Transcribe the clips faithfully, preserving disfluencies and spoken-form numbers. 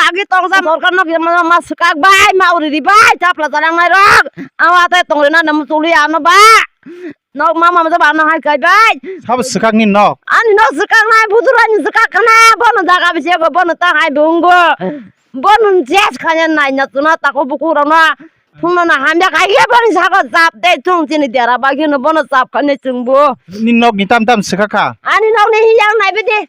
Agi tong jam sorkar nok ma, ma swkak bai, ma uri ri bai, chapla jalang nai rok. Awa te tong rina nam chuli ano ba. Nok ma ma ba ano hai kai bai. Sabo swkak ni nok. Ani nok swkak nai, budur ani swkak kana, bono jaga bisi go, bono ta hai bungo. Bono jes khanya nai na tuna tako buku rona. Thungno na hamya kaiye boni sago jap de thung chini dera bagino bono jap khane chwngbo. Ni nok ni tam tam swkha kha. Ani nok ni hiyang nai bidi.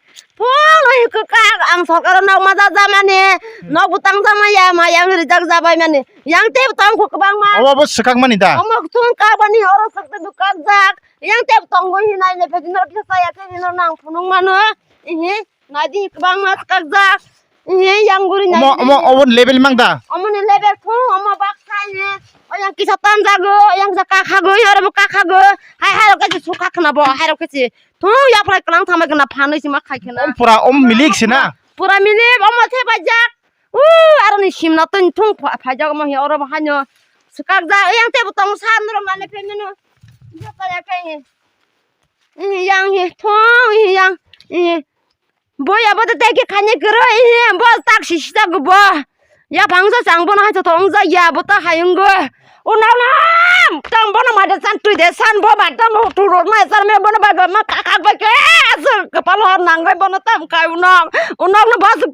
Thung no hi kwkak ang sorkar nok ma ja jamani. Nok butang jama ya ma yang rijak jabai mani. Yang te tong khu kwbang ma. Obo bo swkak mani da. Omo thung ka bani oro sakte dukak jak. Yang te tong bo hi nai ne phedi nok sa ya ke no nang phunung mano. Ihi. Nadi kwbangma swkakjak. Ihi yang guri nai. Omo, omo, omo level mang da? Omo ni level thung, omo baksa ihi. O yang kisa tanjago, yang ja kakhago, oro bo kakhago. Hai, hai, rok kachi sukha khna bo, hai, rok kachi. Thung, yaprai kwlang thamai khna, phanwi sima khai khna. Om pura, om milik sina? Pura milik, omo the bajak. U, aro ni simna tun thung pha-, phaijak omo hi, oro bo haino. Swkakjak, yang tebo tong san ro mane phe menu. Yaprai kai. Ihi yang hi, thung, ihi yang, ihi. Bo ya bo de tei khe khaini kwrwi, bo tak si sijak bo. Ya phang sa chang bono hai thotho wng jak ya, bo ta hai wng go. O nang nang, tang bono mai de san twi de san bo ba tam tu rot mai san me bono bai ba ma ka ka bai ke. Aswk kwpal hor nang bai bono tam kai u nang. U nang no ba su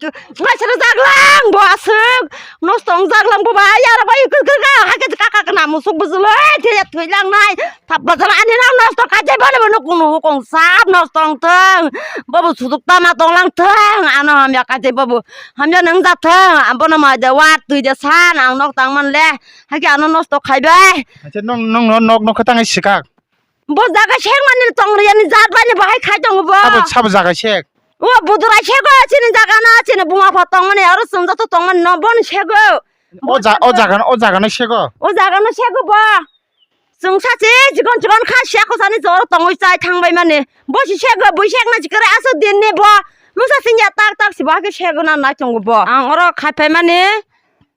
mai sere jak lang bo aswk. Nosto wng jak lang bo ba ya ro bai khe khe khe ha khe ka ka na musuk bujul oi the ya thwi lang nai. Thap bajal ani nang nosto khaijai bono bono kunu hukong sap nosto wng thung. Bobo sujuk tama tong lang thung. Ano hamya khaijai bobo. Hamya nang ja thung. Bono mai de wat twi de san ang nok tang man le. Hake ano nosto khaibai. Acha nong nong no nok nok tang sikak. Bo jaga sek mani tong ri ani jat bai ni bahai khai tong bo. Sabo sabo jaga sek. O budura sego chini jaga na chini buma pha tong mani aro sung ja to tong mani no bon sego. O ja o jaga o jaga no sego. O jaga no sego bo. Chwng sachi chikon chikon kha siya khosani jor tongwi chai thangbai mani. Bo si sego, bui sekna chikere aswk din ni bo. Mungsa singya tak tak si bo hake sego na nai tongo bo. Ang oro khai phai mani.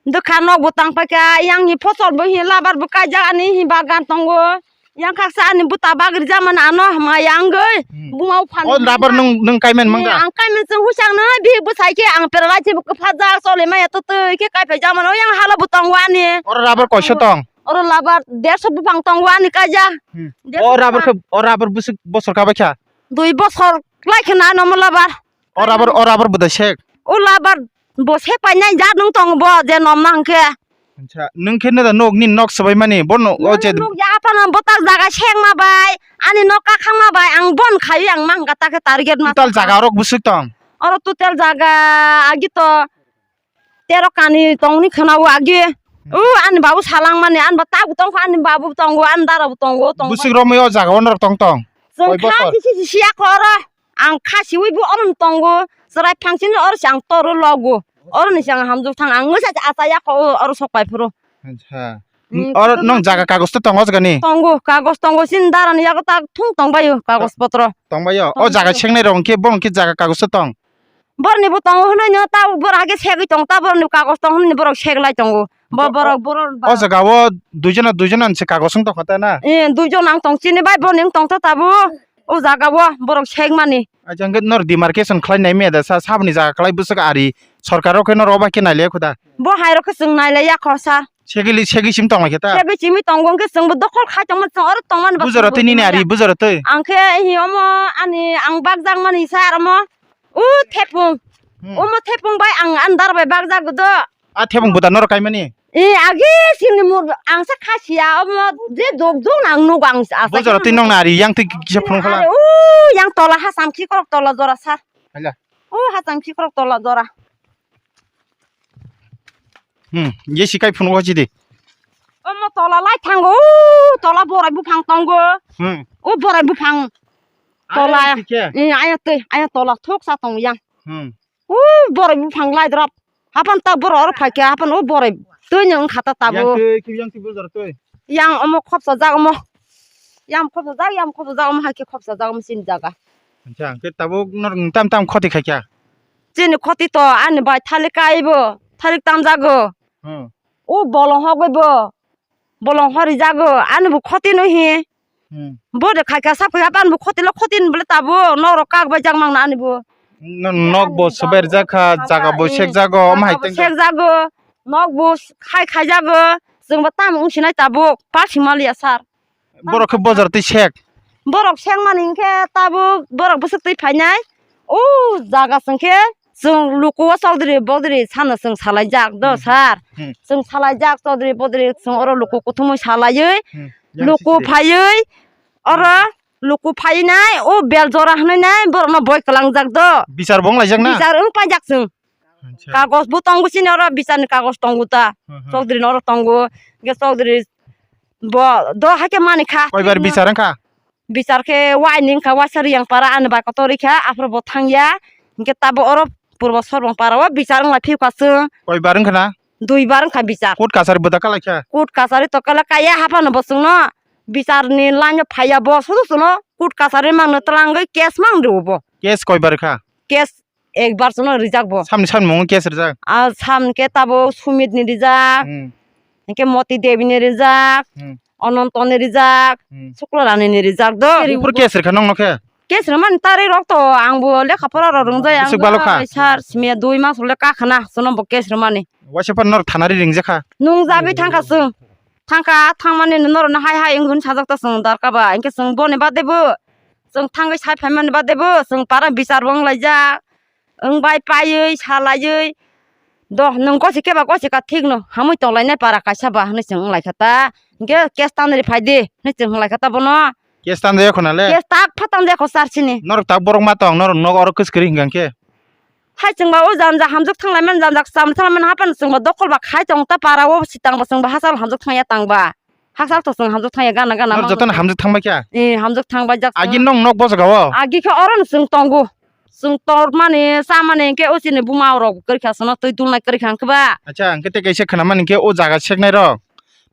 Dukha nok bo tang paikha, yang hi phosol bo hi labar bo kaijak ani hi bagan tongo. Yang khaksa ani buta bagri jamani ano hama yang goi. Hmm. Buma uphan. O labar nung nung kaiman mangda. Ang kaiman chwng husang no bi bwsai khe ang pera lai chibu kwpha jak choli maya to twi khe kai phai jamani o yang hala bo tongo ani. Oro labar koiso tong? Oro labar derso buphang tongo ani kaijak. Hmm. Derso buphang. O rubber khe, o rubber bwswk bosor kabaikha? Dui bosor lai khe na nomo labar. O rubber, o rubber bwdai sek? O labar bo sek painai jat nwng tongo bo je nomna hwnkhe. Acha, nwng khe neda nok ni nok swbai mani, bo no, o je nok ya aphano bo tak jaga sek ma bai, ani nok kakhang ma bai, ang bon khai ang mang gata khe target ma. Total jaga rok bwswk tong? Oro total jaga agi to tero kani tongni khwna o agi. Hmm. O ani babu salang mani, ani ba tabu tongkha, ani babu tongo, ani dara bo tongo, tongo. Bwswk romwi o jaga o norok tong tong? Chwng kha sisi sisi ya kho oro. Ang kha siwi bo oro tongo. Chwrai phang sini oro se ang toro logo. Oro ni se ang hamjwk thang. Ang ngwsa acha ya kho oro sok pai phuru. Acha. Hmm, oro nong jaga kagos to tongo jagani? Tongo, kagos tongo, sini dara ni yago ta thung tong baio kagos potro. Tong baio? O jaga sengnai rok hwnkhe bo hwnkhe jaga kagos to tong? Borni bo tongo hwnwi no ta bor hake segwi tong ta borni kagos tong hwnwi borok seglai tongo. Bo borok borok o jaga o duijona duijona se kagos wng tongkha ta na? Eh, duijon ang tong chini bai borni wng tong ta tabuk. O jaga o borok segmani. Acha hwnkhe nor demarcation khlai nai meda sa saboni jaga khlai bwswk ari sorkar rok khe nor obai khe nai le khuda. Bo hai rok khe chwng nai le ya kho sa. Segili, segi sim tong lai khe ta? Segi simi tongo hwnkhe chwngbo dokhol khai tongma chwng oro tongmani ba. Bujaro twi nini ari, bujaro twi. Ang khe hi omo ani ang bakjak mani sa aro omo. O thepung. Hmm. Omo thepung bai ang andar bai bakjak do. A thepung buda norok kaimani? E agi sini mur ang sa khasia omo je jok jok nang nugo ang asa. Bujaro twi nong nari yang twi kisa phunuk khala. Are, o yang tola hasam khikrok tola jora sa. Hala. O hasam khikrok tola jora. Hmm, ye sikai phunuk hachidi. Omo tola lai thango, o tola borai buphang tongo. Hmm. O borai buphang tola. Aya twi khe? Eh, aya twi, aya tola thok sa tong yang. Hmm. O borai buphang lai drop. Hapan ta borok oro phaikha, hapan o borai twi ni wngkha ta tabuk. Yang twi, khe yang twi bujar twi. Yang omo khopsa jak omo. Yang khopsa jak, yang khopsa jak omo hai khe khopsa jak omo chini jaga. Acha, hwnkhe tabuk norok tam tam khoti khaikha? Chini khoti to ani bai thalik kaibo, thalik tamjago. Hmm. O bolong hogwi bo, bolong hori jago, ani bo khoti no hi. Hmm. Bo de khaikha sap khaikha, ani bo khoti lo khoti ni bole tabuk norok kak bai jak mangna ani bo. Nok bo swbairjak kha, jaga bo sekjago, omo hai tengkha. Sekjago, nok bo khai khaijago, chwng bo tamo wngsinai tabuk, palsi maliya sir. Borok khe bojar twi sek. Borok sekmani hinkhe tabuk borok bwswk twi phainai. O jaga chwng khe chwng luku o chokdri bokdri sana chwng salaijak do sir. Hmm. Chwng salaijak chokdri bokdri chwng oro luku kuthumwi salaiwi luku phaiwi oro luku phainai o bel jora hwnwi nai borokno boi kwlangjak do. Bichar bo wng laijak na? Bichar wng paijak chwng. Acha. Kagoj bo tongo chini oro, bichar ni kagoj tongo ta. Hmm, hmm. Chokdri ni oro tongo. Ge chokdri bo do haikhe mani kha. Koibar bichar wngkha? Bichar khe waini wngkha, waisa Riyang para ani bai kotor rikha, aphuru bo thangya. Hinkhe tabo oro purbo Sorbong para o bichar wngla phiyokha chwng. Koibar wngkha na? Duibar wngkha bichar. Court kachari bo da kalaikha? Court kachari to kala kaya haphano bo chwngno bichar ni line o phaiya bo sudu chwngno court kachari mangno twlangwi case mang rwo bo. Case koibar kha? Case Ekbar chwngno rijak bo. Samni samni mungo case rijak? Ah, samni khe tabuk Sumit ni rijak, hmm, hinkhe Moti Devi ni rijak, hmm, Ononto ni rijak, hmm, Sukla Rani ni rijak do. Buphuru case rikha nongno khe? Case rwmani tarwi rok to ang bo lekha pora rok rwngjak, ang bwswk balo kha? Sir simiya dui mas le kakhana chwngno bo case rwmani. Waisa phano norok thana ri ringjak kha? Nungjabi thangkha chwng. Thangkha, thangmani norokno hai hai wng hwn sajak ta chwng darka ba. Hinkhe chwng boni bade bo, chwng thangwi sai phaimani bade bo, chwng para bichar bo wng laijak. Wng bai paiwi, salaiwi, doh, nwng gosi khe ba gosi kha thik no, hamwi tong lainai para kaisa ba hwnwi chwng wng lai kha ta. Hinkhe case tanwi phai di hwnwi chwng wng lai kha ta bono. Case tanjak ya khuna le? Case tak pha tanjak ya kho sir sini. Norok tak borok ma tong, norok nogo oro kwskwrwi hinkha khe. Hai chwng ba o janja hamjwk thang lai mani, janja kwcham thang lai mani, haphano chwng ba dokol ba khai tong ta para o sitang ba chwng ba hachal hamjwk thang ya tang ba. Hachal to chwng hamjwk thang ya gana gana. Norok jotono hamjwk thang bai kha? Eh, hamjwk thang bai jak. Agi nong nok bo jaga o? Agi khe oro no chwng tongo. Chwng tor mani, cha mani hinkhe o chini buma rok kwrwi kha, chwngno twi dulnai kwrwi kha hinkhe ba. Acha, hinkhe tei kaisa khna mani hinkhe o jaga seknai rok.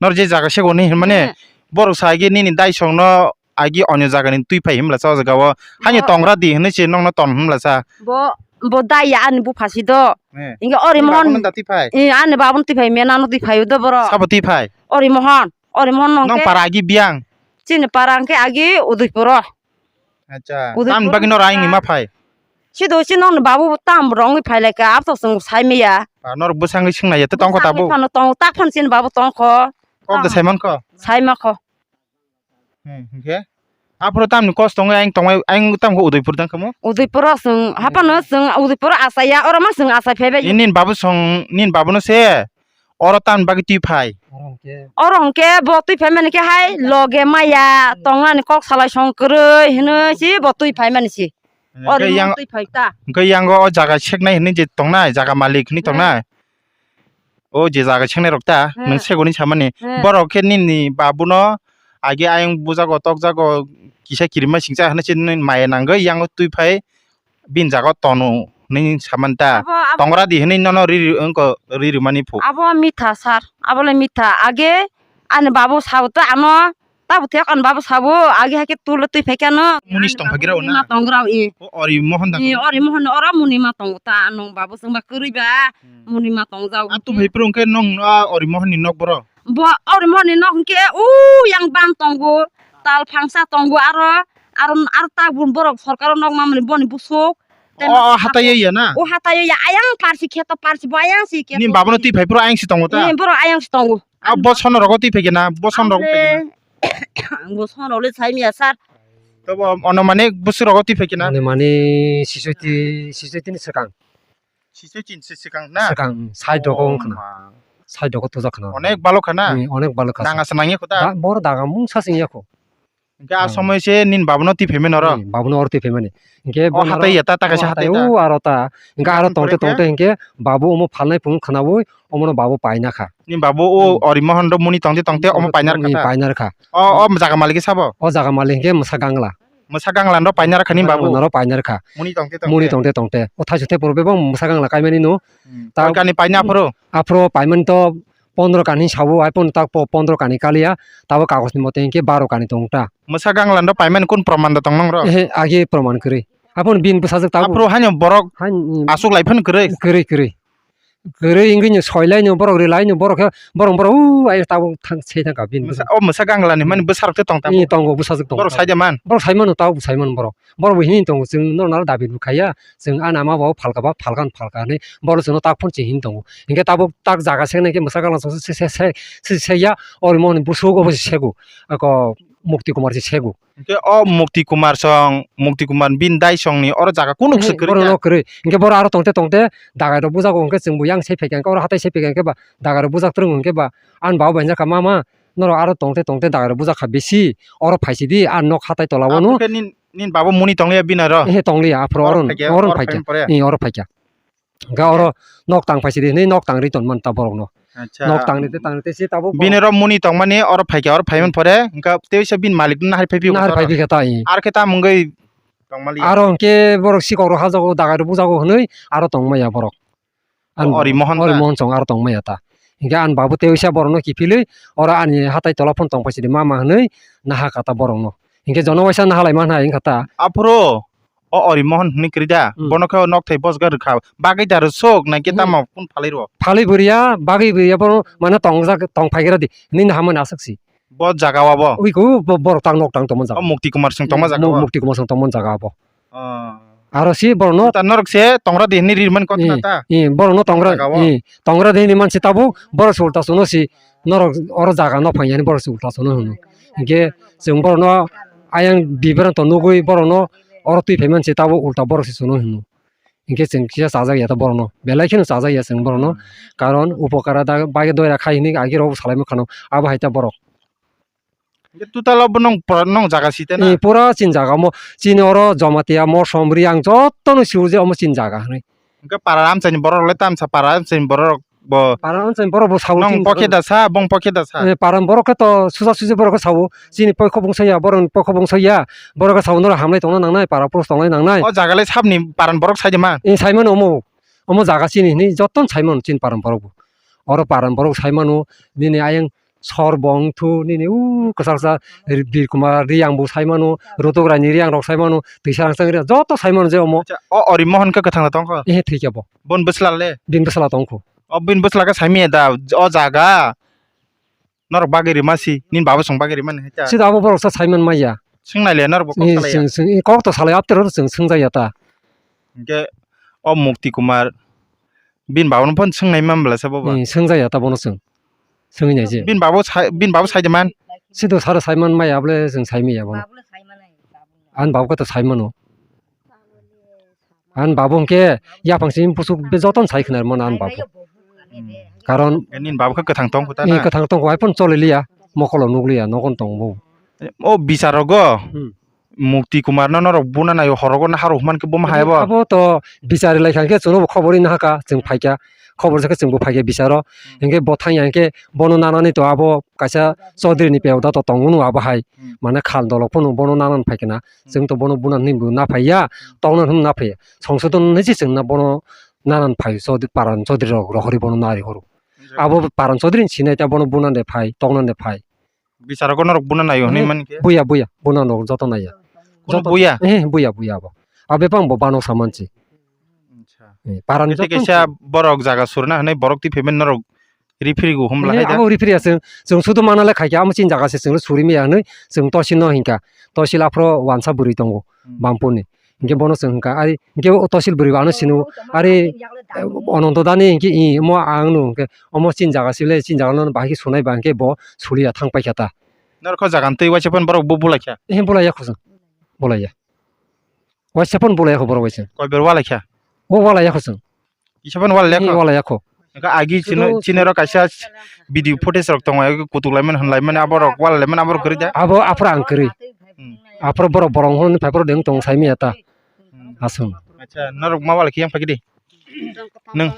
Nor je jaga sego ni hinmani, hmm, borok sa agi nini dai song no agi onyo jaga ni twi phai himla cha o jaga o. Haino bo tongra di hinwi se nokno ton himla cha. Bo, bo dai ya ani bupha si do. Eh. Hinkhe ori mohon. Ani babu no da twi phai? Eh, ani babu no twi phai, mena no twi phai do borok. Sabo twi phai? Ori mohon, ori mohon no. Nong hinkhe para agi biyang? Chini para hinkhe agi Udaipur o. Acha. Udaipur tamni bagwi noro ayang ni ma phai? Sido si nokni babu tam rongwi phai lai kha, abo to chwng sai maya. Ah, norok bwsangwi swngnai ya, tei tongkho tabuk? Bwsangwi phano tong, tak phano chini babu tongkho. Kok de sai mankho? Sai mankho. Hmm, hinkhe? Aphuru tamni kos tongwi ayang tongwi, ayang tamkho Udaipur tangkhamu? Udaipur o chwng, haphano chwng Udaipur o achaiya, oro ma chwng achai phaibai. Nini babu song, nini babu no se? Oro tamni bagwi twi phai? Oro hwnkhe bo twi phai mani khe hai loge maya tongnani kok salai song kwrwi hinwi si bo twi phai mani si. Oro hwnkhe yang twi phai ta. Hwnkhe yango o jaga seknai hinwi je tongnai, jaga malik hinwi tongnai. O je jaga seknai rok ta, hmm, nwng segoni samani. Hmm. Borok khe nini babuno agi ayang bujago tokjago kisa kirima singcha hinwi se nini maya nangwi yango twi phai. Bini jaga o tono hinwi samani ta. Abo, abo tongra di hinwi nono ri ri wngkho ri rwmani phu. Abo mitha sir, abo le mitha. Age ani babu sabo ta ano, tabo thek ani babu sabo, age hai khe tule twi phai khe ano. Munis tong phai khe rw na? Muni ma tong rw i. O ori mohon da. I ori mohon oro muni ma tong ta ano babu chwng ba kwrwi ba, hmm, muni ma tong jao. A tu phai phuru hwnkhe nong a ori mohon ni nok boro? Bo ori mohon ni nok hwnkhe u yang ban tongo, tal phangsa tongo aro. Aro, aro ta bun borok sorkaro nok mamani boni busuk. O, o, hatai ya na? O hatai ya, ayang parsi kheto parsi bo ayang si kheto. Ni babono twi phai phuru ayang si tongo ta? Ni borok ayang si tongo. A bo sono rogo twi phai kena, bo sono rogo phai kena. Bo sono le sai miya sir. To bo ono mane busu rogo twi phai kena. Ono mane sisoi ti, sisoi tini swkang. Sisoi chin se swkang na? Swkang, side rogo wng khna. Side rogo tujak khna. Onek balo khana? Hmm, onek balo khasa. Danga se nangya kho ta? Da-, bor daga mungsa se wngya kho. Hwnkhe a somoi se nini babuno twi phaimani oro? Hmm, babuno oro twi phaimani. Hwnkhe o hatai ya ta, ta kaisa hatai ta? O aro ta. Hwnkhe aro tongte tongte hwnkhe babu omo phalnai phunuk khnaui omono babu paina kha. Nini babu o Ori Mohon ro muni tongte tongte omo paina rwkha ta? Paina rwkha. O, o jaga malik sabo? O jaga malik hwnkhe Mwsa Gangla. Mwsa Gangla no paina rwkha nini babu? Mwsa Gangla no paina rwkha. Muni tongte tongte? Muni tongte tongte. O thaichuk thai poro bebak Mwsa Gangla kaimani no. Hmm. Ta koi kani paina aphuru? Aphuru paimani to pondro kani sabo, hai pono ta po-, pondro kani kaliya, tabo kagoj ni mote hinkhe baro kani tong ta. Mwsa Gangla no paimani kun proman da tong nang ro? Ehe, agi proman kwrwi. Aphuru bini bwsajwk tabuk. Aphuru haino borok aswk lai phano kwrwi? Kwrwi, kwrwi. Kwrwi wngwi no soi lai no borok, rw lai no borok khe, borok, borok u ayang tabuk thang se thang kha bini. Mwsa, o mwsa ganglani mani bwsarok tei tong tamo? Ee, tongo, bwsajwk tongo. Borok sai de man? Borok sai mano, tabuk sai mano borok. Borok bo hini tongo, chwng norok no aro dabi bo khaiya, chwng ani ama bo phalka ba phalka, phalka hinwi borok chwngno tak phone se hini tongo. Hinkhe tabuk tak jaga se nai khe mwsa gangla se, se, se, se, se, se ya, ori mohon busugo bo se sego, ako Mukti Kumar se sego. Hinkhe o Mukti Kumar song, Mukti Kumar bini dai songni oro jaga kunuk se kwrwi kha? Borok no kwrwi. Hinkhe borok aro tongte tongte dagai rok bujago, hinkhe chwngbo yang se phaikha, hinkhe oro hatai se phaikha, hinkhe ba dagai rok bujak twrwng hinkhe ba ani baba bai jakha, "Mama, norok aro tongte tongte dagai rok bujak kha bisi, oro phaisidi, ani nok hatai tola o no." Abokhe nin, nin baba muni tongliya bini aro? Ehe, tongliya, aphuru oro, oro phaikha, oro phaikha. Ee, oro phaikha. Hingke oro nok tang phaisidi hinui nok tangri tongmani ta borokno. Acha. Nok tangri tei tangri tei se tabuk borok. Bini oro muni tongmani oro phaikha, oro phaimani pore hingke teisa bini malik no nahar phaiphio. Nahar phaiphikha ta, ee. Ar khe tamo wngwi tongmaliya? Aro hingke borok sikok rok hajago, dagai rok bujago hinui aro tongmaya borok. Ori Mohon ta? Ori Mohon song aro tongmaya ta. Hingke ani babu teisa borokno kiphilwi oro ani hatai tola phone tong phaisidi mama hinui nahakha ta borokno. Hingke jono waisa nahalai manha wngkha ta. Aphuru O Ori Mohon hwnwi kwrwi da? Hmm. Bono khe o nok thai bosga rwkha. Bagwi da rw sok, naikhe tamo phone phalwi rwo? Phalwi bo rwya, bagwi bo rwya, bono mane tongjak, tong phaigra di. Nini hamani aswk si. Bo jaga o abo? Ui ko, bo-, borok tang nok tang tongmani jaga. O Mukti Kumar song tongma jaga o? Mukti Kumar song tongmani jaga abo. Oh. Aro si borokno ta norok se tongra di hwnwi ri mani kothoma ta? Ee, borokno tongra, jaga o? Ee, tongra di hwnwi mansi tabuk borok se ulta sono si norok oro jaga no phai yani borok se ulta sono hwno. Hinkhe chwng borokno ayang bibranto nugwi borokno oro twi phai mansi tabuk ulta borok se sono hwno. Hinkhe chwng kisa chajak ya ta borokno, belai kheno chajak ya chwng borokno, karon upokara da bagwi doira khai hwnwi agi rok salai mankha no, abo hai ta borok. Hinkhe total o bo nwng pura nwng jaga si tena? Ee, pura chini jaga omo, chini oro Jamatia, Mosom, Riang jotono siwo je omo chini jaga hwnwi. Hinkhe para amchaini borok rok le tamsa para amchaini borok rok bo. Para amchaini borok bo sawo nwng chini jaga. Pokhe da sa, bong pokhe da sa. Ee, para borok khe to suja suji borok khe sawo. Chini poikho bung saya, borok ni poikho bung saya. Borok khe sawo norok hamlai tongna nangnai, para purush tonglai nangnai. O jaga le sabni para borok sai de man? Ee, sai mano omo. Omo jaga chini hinwi jotono sai mano chini para borok bo. Oro para borok sai mano, nini ayang Sor bo wng thu nini u kwchar kwchar Bir Kumar Riyang bo sai mano, Rutuk Raini Riyang rok sai mano, Twisa Rangchak Riyang joto sai mano je omo. Acha, o Ori Mohon khe kwthang da tong kho? Ehe, thwi khe bo. Bon bwsla le? Bini bwsla tong kho. O bini bwsla khe sai manya da o jaga? Norok bagwi rima si, nini baba song bagwi rima ni hai ta? Sida abo borok sa sai man maya. Swng nai le norok bo kok salai ya? Swng, swng, kok to salai, apter oro swng, swng jaya ta. Hinkhe o Mukti Kumar, bini baba no phone swng nai man bwla se bobo? Ee, swng jaya ta bono swng. Swngwi nai je. Bini babo sai, bini babo sai de man? Sido sara sai man maya, abole chwng sai maya bono. Ani babo khe to sai mano. Ani babo hwnkhe yaphang simi buchuk be jotono sai khna rwmano ani babo. Karon nini babo khe kwthang tong kho ta na? Ee, kwthang tong kho, hai phano choli liya, mokolo nuk liya, nogono tongo bo. O bichar rogo? Hmm. Mukti Kumar no norok buna naio, horogo na harok huma khe buma hai bo? Abo to bichari lai kha khe chwngno bo khobor wngna hakha, chwng phaikha, khobor sakhe chwngbo phaikha bicharo. Hmm. Hinkhe bo thangya hinkhe bono nanani to abo kaisa Chaudhary ni peyok da to tongo no abo hai. Hmm. Mane khal dolok phano bono nanani phaikha na. Hmm. Chwng to bono buna hinwi bo na phaiya, hmm, tongna hinwi na phaiya. Songsodon hinwi se chwngna bono nanani phai Chaudhary, paran Chaudhary rok rohorwi bono nari horo. Hmm. Abo paran Chaudhary ni sinai ta bono buna de phai, tongna de phai. Bicharo ko norok buna naio hinwi mani khe? Buya, buya, buna norok joto naiya. Kunu joto buya? Eh, buya, buya abo. Abo bebak bo bano samansi. Acha. Eh, parani joto kaisa borok jaga surna hinwi borok twi phaimani norok referee go humla hai da? Abo referee aswng. Chwng sudu mana le khaikhe amo chini jaga se chwngno suri maya hinwi chwng tosil no hinkha. Tosil aphro wansa bwrwi tongo. Hmm. Bampurni. Hinkhe bono chwng hinkha, ari hinkhe o tosil bwrwi bo ano sino, ari, eh, Ononto Dani hinkhe i, omo ang no hinkhe, omo chini jaga sile, chini jaga no bahai khe sunai ba hinkhe bo suliya thang paikha ta. Norok kho jaga twi waisa phano borok bo bulai kha? Eh, bulai ya khosong. Bulai ya. Waisa phano bulai ya kho borok waisa. Koi ber walai kha? O walai ya khosong. Kisa phano wal lekho? Ee, wal yakho. Engkha agi chini, chini ro kaisa video footage rok tongo, agi kutuk laimani, hwn laimani, abo rok wal laimani, abo rok kwrwi da? Abo aphuru ang kwrwi. Hmm. Aphuru borok borong hwnwi phai phuru deng tong sai manya ta. Hmm. Aswng. Acha, norok ma wal khe yang phai di. Nung,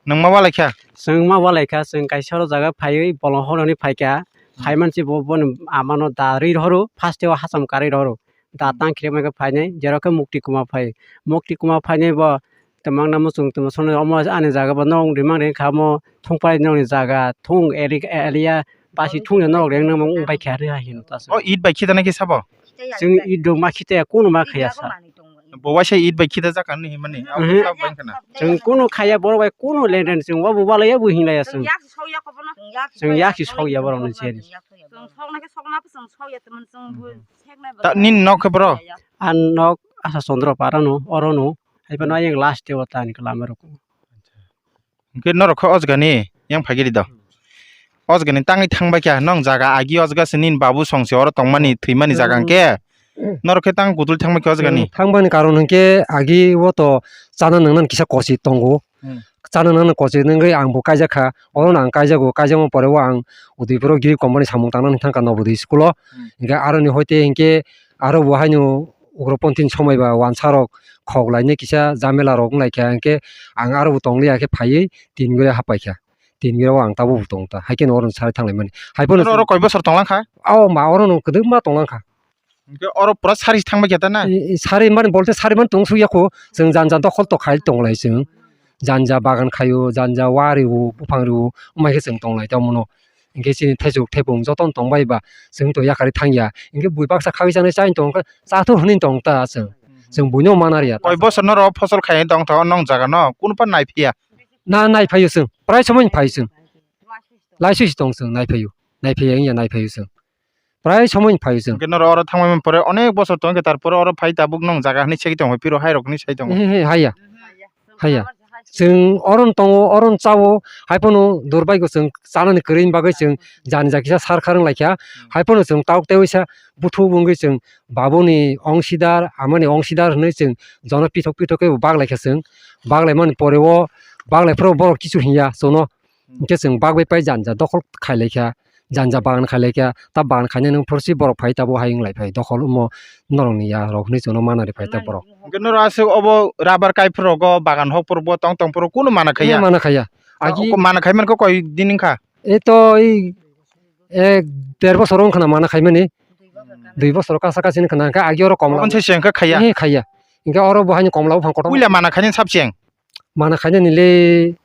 nung ma wal kha? Chwng ma wal kha, chwng kaisa ro jaga phaiwi bolong horoni phai kha. Hmm. Phai mansi bo, boni amano da rwi rohoro, first o hacham karwi rohoro. Da tang khirima khe phainai, jero khe Mukti Kumar phai. Mukti Kumar phainai bo twmang namo chwng twma songno omo ani jaga bo norok rimang reng kha omo thung pai nokni jaga thung eri-, area basi thung ya norok reng nang wng pai kha ri hai hino ta. O it bai khita nai khe sabo? Chwng it rok ma khita ya, kunu ma khaya sa. Bo waisa it bai khita jaka hinwi himani. Abo Mhm. Sak bai khana. Chwng kunu khaiya borok bai kunu lenden chwng obo balaiya bo hinlaiya chwng. Chwng yak si sokya borok ni cheri. Chwng sokna khe sokma chwng sokya temen chwng bo Mhm. seknai Ta nin nok khe bro? An nok asa Chandra Para no oro no. Hai phano ayang last day o ta ni kwlama rok. Hwnkhe norok khe o jaga ni yang phai giri do. O jaga ni tangwi thang bai kha, nong jaga agi o jaga se nini babu song se oro tongmani, thwimani jaga hwnkhe norok khe tang kutuli thang bai kha o jaga ni. Thang bani karon hwnkhe agi o to chana nangnan kisa kochi tongo. Hmm. Chana nangnan kochi nangwi ang bo kaijak kha, oro no ang kaijago, kaijakma pore o ang Udaipur o Girip company samung tangnani thang kha Nobodoi school o. Hmm. Hwnkhe aro ni hoite hwnkhe aro bo haino ugroponthi ni somoi ba wansa rok khok lainai kisa jamela rok wng lai kha, hwnkhe ang aro bo tong liya khe phaiwi tin gure hapai kha, tin gure o ang tabuk bo tong ta, hai khe no oro sari thang lai mani. Hai phano oro, oro koi bosor tong lang kha? O ma oro no kwdwkma tong lang kha. Hwnkhe oro pura sari thang bai kha ta na? I, i, sari mani bolte sari mani tong suk ya kho, chwng janja dokhol to khai tong lai chwng, janja bagan khaio, janja wa rio, buphang rio, wng mai khe chwng tong lai tamo no. Hwnkhe chini thaichuk thaipung jotono tong bai ba, chwng to yakarwi thang ya. Hwnkhe bui baksa khagwi chanai chai tong kha, chathur hwnwi tong ta chwng. Chwng buino mana rwya ta. Koi bosor norok phosol khaina tong tho nong jaga no, kunu phan nai phiya? Na, nai phaio chwng, prai somoi phai chwng. Laisui si tong chwng, nai phaio. Nai phiya wngya, nai phaio chwng. Prai somoi phai chwng. Hwnkhe norok oro thangmani pore onek bosor tong khe, tarpore oro phai tabuk nong jaga hwnwi segwi tong, phiro hai rok hwnwi sai tongo. He, he, haiya. Haiya. Chwng oro no tongo, oro no chao, hai phano durbai go chwng chanani kwrwini bagwi chwng jani ja kisa sar kharwng lai kha. Hai phano chwng tabuk tei waisa buthu wngwi chwng babuni ongsidar, amani ongsidar hwnwi chwng jono pithok pithok khe bak lai kha chwng. Bak lai mani pore o bak lai phuru borok kichu hinya chwngno. Hwnkhe chwng bak bai pai janja dokhol khai lai kha, janja bagan khai lai kha, ta bagan khainai nwng phorsi borok phai tabo hai wng lai phai dokhol omo norokni ya rok hwnwi chwngno mana ri phai ta borok. Hwnkhe norok aswk obo rubber kai phuru rogo bagan hok phuru bo tong tong phuru kunu mana khaiya? Mana khaiya. Agi mana khai mankha koi din wngkha? E to ei ek der bosor wngkha na mana khaimani. Dui bosor kasa kasi wngkha na, hwnkhe agi oro komla. Oboni se se wngkha khaiya? He khaiya. Hwnkhe oro bo haino komla buphang kotor. Puila mana khainani sab cheng? Mana khainani le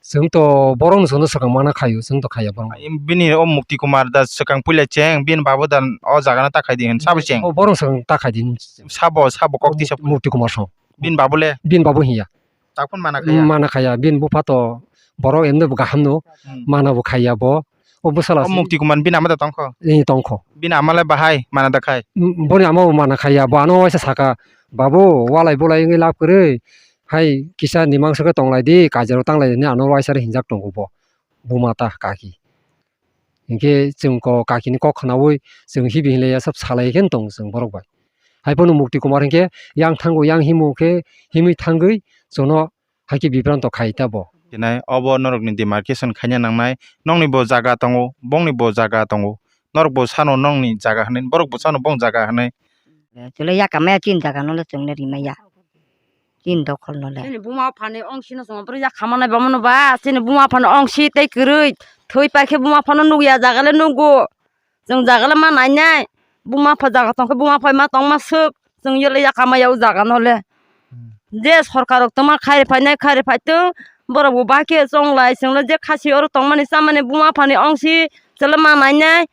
chwng to borok no chwngno swkang mana khaio, chwng to khaiya borok. Bini o Mukti Kumar da swkang puila cheng, bini babu da o jaga no ta khai di hin sabo cheng. O borok swkang ta khai di. Sabo, sabo kok tisa. Mukti Kumar song. Bini babu le? Bini babu hiya. Takhun mana khaiya? Mana khaiya, bini bupha to borok emne bo kaham no, hmm, mana bo khaiya bo. O bwsala o Mukti Kumar bini ama da tongkho? Ee, tongkho. Bini ama le bahai mana da khai? Boni ama bo mana khaiya, bo ano waisa saka, "Babu, walai bolai wngwi lab kwrwi, hai kisa nimang sokhe tonglai di, kaijarok tanglai," hinwi ano waisa hinjak tongo bo, buma ta kaki. Hinkhe chwng ko kakini kok khnaui chwng hibi hinlaiya sab salai khe tong chwng borok bai. Hai phano Mukti Kumar hinkhe yang thango, yang himo khe himwi thangwi chwngno hai khe bibranto khai ta bo. Hinai obo norokni demarcation khaina nangnai, nokni bo jaga tongo, bongni bo jaga tongo, norok bo sano nokni jaga hinwi, borok bo sano bong jaga hinwi. Chwla yakam maya chini jaga no le chwng le rimaya. Chini dokhol no le. Chini buma phani ong sino chwng bwrwi yak khamanai bomono ba, chini buma phani ong si tei kwrwi. Thwi paikhe buma phano nukya jaga le nugo. Chwng jaga le ma nainai. Buma pha jaga tongkhe buma phai ma tongma swk. Chwng yole yak khamaya o jaga no le. Hmm. Je sorkar rok tongma khairi phainai khairi phaitwng. Borok bo bahai khe chonglai chwng le je khasi oro tongmani chamani buma phani ong si chwla ma nainai.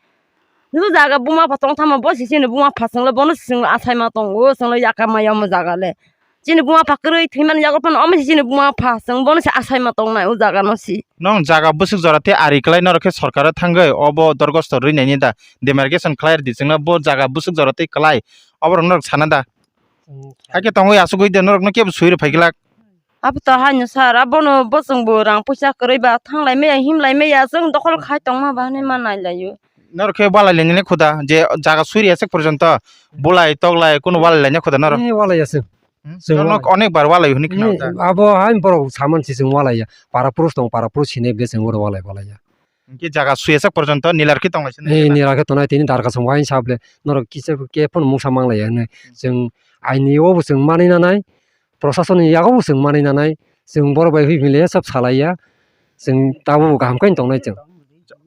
Nw jaga buma pha tong thama bo si chini buma pha chwng le bono si chwng le achaima tongo chwng le yakama yamo jaga le. Chini buma pha kwrwi thwimani yago phano omo si chini buma pha chwng bono si achaima tongnai o jaga no si. Nong jaga bwswk jora tei ari kwlai norok khe sorkar o thangwi obo dorgosto rwinaini da demarcation khlai rwdi chwngno bo jaga bwswk jora tei kwlai oborok norok sana da. Hmm. Hakhe tongwi asugwi de norokno kebo sui rw phai glak. Abo to haino sir, abono bo chwngbo rang puisa kwrwi ba thanglai maya himlai maya chwng dokhol khai tongma ba hinwi ma nailaio. Norok khe walai lainani khuda je jaga suri aswk porjonto bulai toklai kunu walai laina khuda norok. Eh, walai aswk. Hmm? Chwng norok walai. Onek bar walai hwnwi khna. Eh, abo hain borok saman si chwng walai ya. Para purus tong, para purus sini be chwng oro walai walai ya. Hwnkhe jaga suyasak porjonto nilar khe tonglaisini. Eh, nilar khe tongnai tini darkha song wain sable norok kisa khe phano mungsa manglaiya hinwi. Chwng aini o bo chwng manwi nanai, proshasonni yago bo chwng manwi nanai, chwng borok bai hwnwi le sab salaiya, chwng tabuk kaham khe tongnai chwng.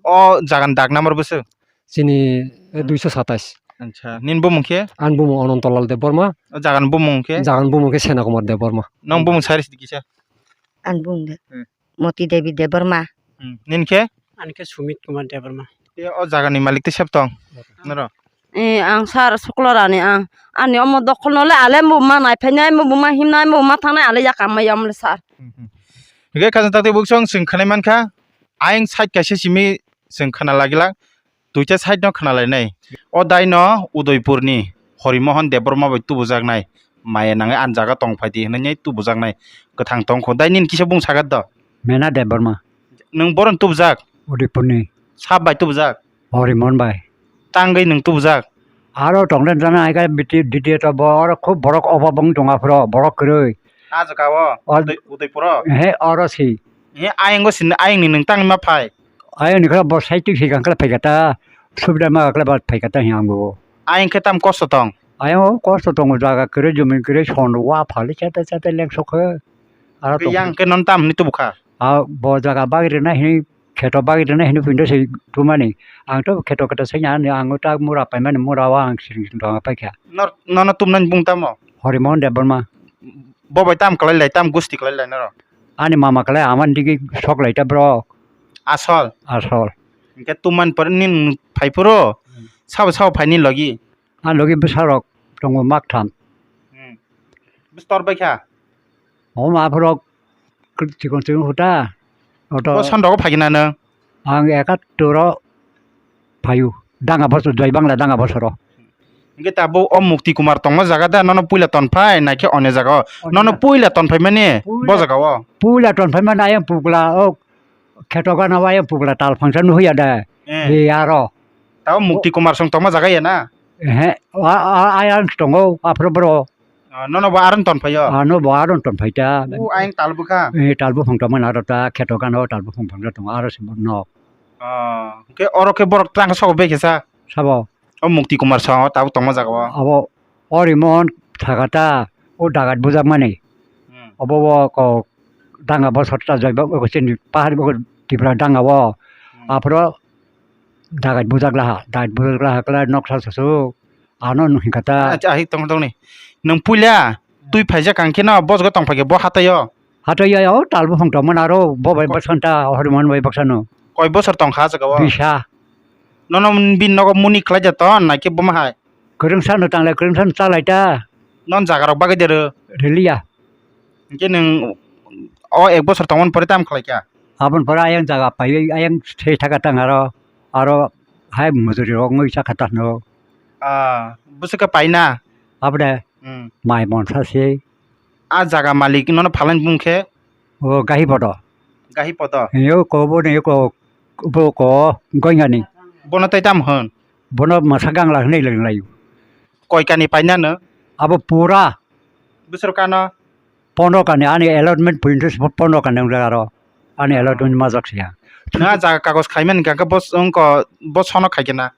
O jaga ni dak number bwswk? Chini, eh, duiso satais. Acha, nini bumung khe? Ani bumung Ananto Lal Debbarma. O jaga ni bumung khe? Jaga ni bumung khe Sena Kumar Debbarma. Nong bumung sari sidi kisa? Ani bumung de. Hmm. Moti Devi Debbarma. Hmm. Nini khe? Ani khe Sumit Kumar Debbarma. Tei o jaga ni malik tei sep tong? Noro? Eh, ang sir Suklorani ang. Ani omo dokhol nole ale mo ma nai phainai, mo ma himnai, mo ma thangnai ale yakam mai omo le sir. Hingke khajang takti buksong chwng khanai mankha, ayang side kaisa simi chwng khana lagilak, duita side no khana lainai. O dai no Udaipur ni Horimohon Debbarma bai tubujaknai maya nangwi ani jaga tong phaidi hinwi tubujaknai kwthang tongkho. Dai nini kisa bung sagat do? Mena Debbarma. Nwng boron tubujak? Udaipur ni. Sab bai tubujak? Horimohon bai. Tangwi nwng tubujak? Aro tongden jana hai khe biti didi to bo oro khub borok obab wng tong aphro borok kwrwi. Ah jaga o? Or- Udai-, Udaipuro? He oro si. He ayang o sin ayang ni nwng tangwi ma phai? Ayang ni khe bo sai twi sikang khe phai kha ta. Subida ma khe ba phai kha ta hi ang bo. Ayang khe tam kosto tong? Ayang o kosto tongo jaga kwrwi jumi kwrwi son wa phali chate chate leng sok khe. Aro tong- Yang khe non tam hwnwi tubu kha? Ah, bo jaga bagri na hini, kheto bagri na hini pindo se tumani. Ang to kheto kheto se nya ni, ang ta mura pai mani, mura o ang siri siri dong pai kha. Nor, nono tumnani bung tamo? Horimohon Debbarma. Bo bai tam kwlai lai, tam gusti kwlai lai noro? Ani mama kwlai, aman digi sok lai ta bro. Asol? Asol. Hingke tumani pore nin phai phuru? Hmm. Sabo sabo phai ni logi? A logi bwsa rok tongo mak tham. Hmm. Bwstor bai kha? Omo aphuru chikon chikon huta. Oto. Bo son rogo phagina nw? Ang ekattor o phayu. Danga bosor, Jai Bangla danga bosoro. Hingke tabuk o Mukti Kumar tongma jaga da, nono puila tonphai, naikhe onne jaga o? Onne jaga. Nono puila tonphai mani, puila, bo jaga o? Puila tonphai mani ayang pugla, o kheto gana o ayang pugla tal phangsa nuhuya da. Eh. He aro. Tabo Mukti Kumar song tongma jaga ya na? Ehe, a, a, ayang tongo, aphuru boro. Ah, nono bo aron ton phaio? Ah, no bo aron ton phai ta. O ayang tal bwkha? Eh, tal buphang tongmani aro ta, kheto gana o tal buphang phang tongo, aro se bo nok. Ah, hwnkhe oro khe borok twlang khe sabo bai khe sa? Sabo? O Mukti Kumar song o tabuk tongma jaga o? Abo Horimohon thaka ta, o dagat bujakmani. Hmm. Obo bo kok danga bosor ta jaiba, o chini pahar bo Tripura danga o. Hmm. Aphuru dagat bujak laha, dagat bujak laha kla noksa susu. Ano nung hingka ta. Acha, ahi tong tong ni. Nung puila twi phaijak ang khe no bosgo tong phaikhe bo hataio? Hataio, o tal buphang tongmani aro bo bai baksa ta, Horimohon bai baksa no. Koi bosor tong kha jaga o? Bisa. Nono bini nogo muni khlai ja ton, naikhe bo ma hai? Kwrwngsa no tanglai, kwrwngsa no chalai ta. Non jaga rok bagwi de rw? Riliya. Hingke nwng o ek bosor tongmani pore tamo khlai kha? Aboni pore ayang jaga paiwi ayang se thaka tang aro, aro hai mujuri rok wngwi chakha tang no. Ah, bwswk khe paina? Abo de. Hmm. Mai monsa se. A jaga malik nono phalani bung khe? O gahi bodo. Gahi bodo. Yo ko bo ne ko bo ko goingani. Bono tai tam hwn? Bono masa gangla hwnwi leng laio. Koi kani paina no? Abo pura. Bwswk kano? Pono kani ani allotment pointo se pono kani wng aro. Ani allotment majak siya. Na jaga kagos khaimani kaka bo wngko bo sono khaikena.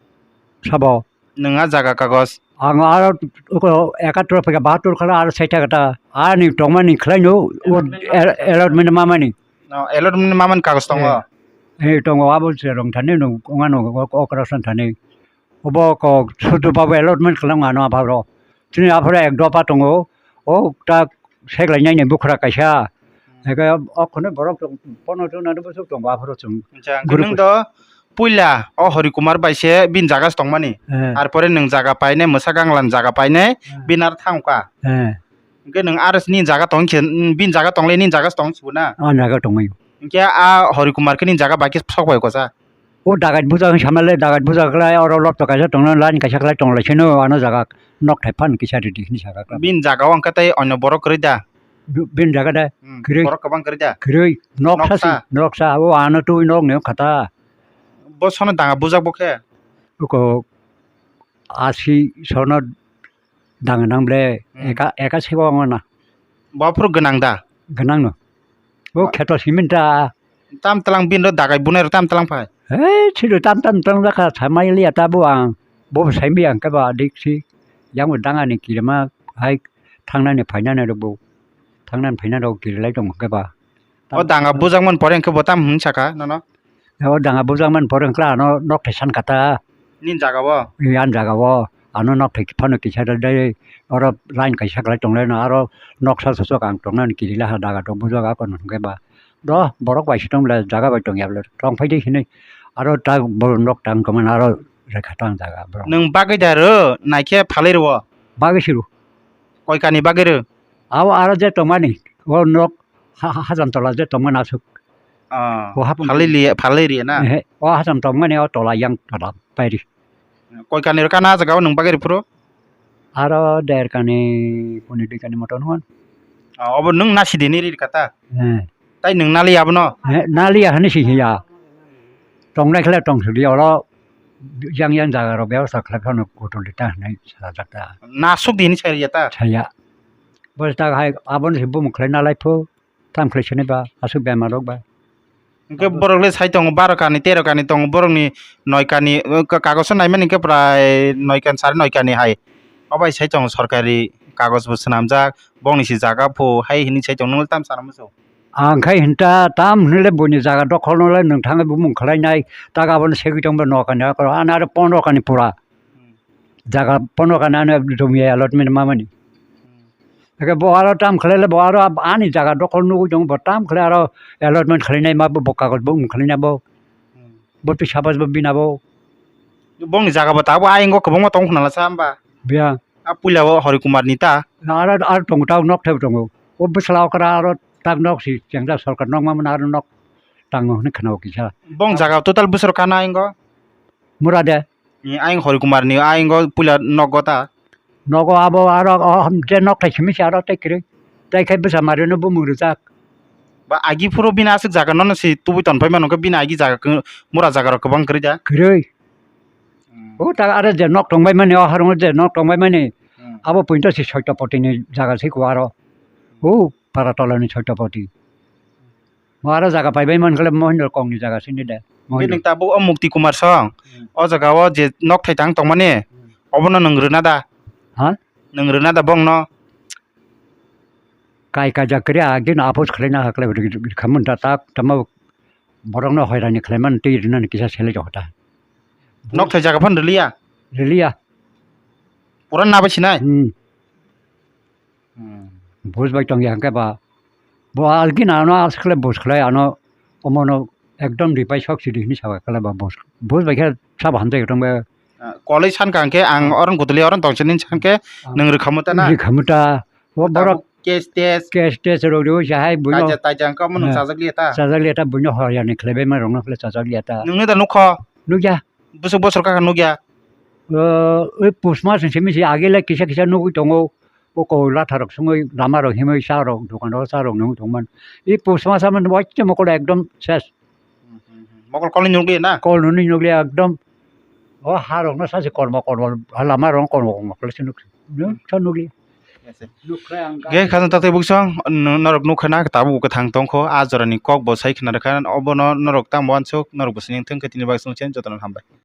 Sabo. Nwng a jaga kagos? Ang aro uko ekatur phaikha, bahatur khala aro saita kata. Ani tongmani khlaino, o allotment mamani. No, allotment mamani kagos tongo? Eh, eh, tongo, abo se rong thani no, ongano okra san thani. Obo ko sudu babu allotment khlama ano apharo. Chini apharo ek dopa tongo. O ta seglai nai ni bukhra kaisa. Hmm. Eke o khone borok tong, pono tong nani bosok tongo apharo chwng. Acha, group nwng do puila o Hori Kumar bai se bini jaga se tongmani. Eh. Ar pore nwng jaga painai, mwsa ganglan jaga painai, eh, bini aro thangkha. Eh. Hwnkhe nwng aro nini jaga tong khe, bini jaga tongle nini jaga se tong sibuna? O jaga tongwi. Hwnkhe a Hori Kumar khe nini jaga bai khe sok bai kosa? O dagat buja wng samale, dagat buja khlai, oro lotto kaisa tongna, line kaisa khlai tong lai sino, ano jaga nok thai phan kisa ridi hini saka khlai. Bini jaga o hwnkhe tei onyo borok kwrwi da? Bini jaga da? Hmm, kwrwi. Borok kwbang kwrwi da? Kwrwi, nok sa si, nok sa, o ano twi nok ni khata. Bo sono danga bujak bo khe? Uko asi sono danga nang ble, hmm, eka, eka sibo wngna. Bo aphuru gwnang da? Gwnang no. O kheto simin ta. Tam tlang bini ro dagai bunai ro tam tlang phai? He, siro tam tam tlang jakha, samai liya ta bo ang. Bo bo saimbi ang khe ba dik si. Yang bo danga ni kirima hai thangnani phainani ro bo. Thangnani phainani ro kirilai tong khe ba. O danga bujakmani pore hwnkhe bo tam hwn saka nono? O danga bujakmani pore hwnkhe ano nok thai san kata. Nini jaga o? Ani jaga o. Ano nok thai phano kisa da dai oro line kaisa khlai tong lai no aro noksa sosok ang tong nani kiri laha daga tong bujak ako no hwnkhe ba. Do borok bai si tong bwle jaga bai tong ya bwle tong phai di hinui aro ta bo nok tang tong mani aro rwkha tang jaga borok. Nwng bagwi da rw, naikhe phalwi rwo? Bagwi se rw. Koi kani bagwi rw? Abo aro je tongmani, o nok ha-, ha-, hajam tola je tongmani aswk. Ah, o hapung phalwi liya, phalwi riya na? Ehe, o hajam tongmani o tola yang tola pairi. Koi kani rw kana jaga o nwng bagwi rw phuru? Aro der kani puni dui kani moto nungan. Ah, obo nwng nasi dini ri kata? Eh. Tai nwng nali abono? Eh, nali ahani si hiya. Tongnai khle tong sudi oro yang yang jaga rok bebasta khlai phano kutul ta hinwi sajak ta. Nasuk dini sai riya ta? Saya. Bo ta hai aboni si bumung khlai nalai phu. Tam khlai sini ba asuk bemar rok ba. Hingke borok le sai tongo baro kani, tero kani tongo, borokni noi kani, uh, ka-, kagoso naimani hingke prai noi kani, sari noi kani hai. Obai sai tongo sorkari kagoz bo swnamjak, bongni si jaga pho hai hinwi sai tongo, nwng tam sana muchung? Ang khai hinta tam hinle boni jaga dokhol no le nwng thangwi bumung khlainai, tak abono segwi tongbo nokani hakoro, ani aro pondro kani pura. Hmm. Jaga pondro kani ano jumi allotment mamani. Hmm. Eke bo aro tam khlai le bo aro ab-, ani jaga dokhol nugwi tongo, bo tam khlai aro allotment khlainai ma bo, bo kagoj bo wng khlaina bo. Hmm. Bo twi sabaj bo bina bo. Bongni jaga bo tabuk ayang o kwbangma tong khna la sa hamba? Biya. A puila o Hori Kumar ni ta? Na aro, aro tongo, ta nok thai tongo. O bwsla okra aro tak nok si chengjak sorkar nok ma mano aro nok tango hwnwi khna o kisa. Bong jaga total bwswk kana ayang o? Mura de. Ni ayang Hori Kumar ni ayang o puila nok o ta? Nogo abo aro, o, je nok thai simi se aro tei kwrwi. Tei khe bwsa mari no bumung rijak. Ba agi phuru bini aswk jaga nono se tubui tonpai mano khe bini agi jaga khe mura jaga rok kwbang kwrwi da? Kwrwi. Hmm. O ta aro je nok tongbai mani, o harung je nok tongbai mani. Hmm. Abo puinto se Soitopoti ni jaga se ko aro. O para tola ni Soitopoti. Mo aro jaga paibai man khle Mohindra Kong ni jaga sini de. Mohindra. Bini tabuk o Mukti Kumar song. Hmm. O jaga o je nok thai tang tongmani. Hmm. Obono nwng rwna da? Ha? Nwng rwna da bongno? Kai kaijak kri a gin apos khlaina hakle khamun ta tak tamo borokno hoirani khlaiman twi rwnani kisa selai jokta. Nok thai jaga phan rwliya? Rwliya. Pura nabai sinai? Hmm. Hmm. Bus bai tongya hwnkhe ba, bo algina ano askhle bus khlai ano omono ekdom ripai sok sidi hini saba khlai ba bus. Bus bai khe sabo hamjai tongba. Ah, kolai san kang khe ang oron gotoli oron tongsa nin san khe ah, nwng rwkhamu ta na? Rwkhamu ta. O borok tabuk case test. Case test rok rw se hai buino. Taija, taija hwnkhe omo nwng eh, chajak liya ta? Chajak liya ta buino hoyani khlaibai ma rokno khlai chajak liya ta. Nwngno da nukho? Nukya. Bwswk bosor kaka nukya? O, oi pus mas ni simi se agele kisa kisa nugwi tongo. O koi latha rok songwi lama rok himwi cha rok dokan rok cha rok nung tongman. I pus masa man waitya mokol ekdom ses. Hmm, hmm, hmm. Mokol kolni nukliya na? Kol nuni nukliya ekdom. O ha rok no sasi kormo kormo, ha lama rok kormo kormo khlai se nuk. Nuk sa nukliya. Yes, sir. Nuk khlai ang ge khajang taktwi buksong, n-, norok nukha na tabuk kwthang tongkho, a jorani kok bo sai khna rwkha, obono norok tamo uansuk, norok bo sining thung khe tini bagwi sung chen jotono hambai.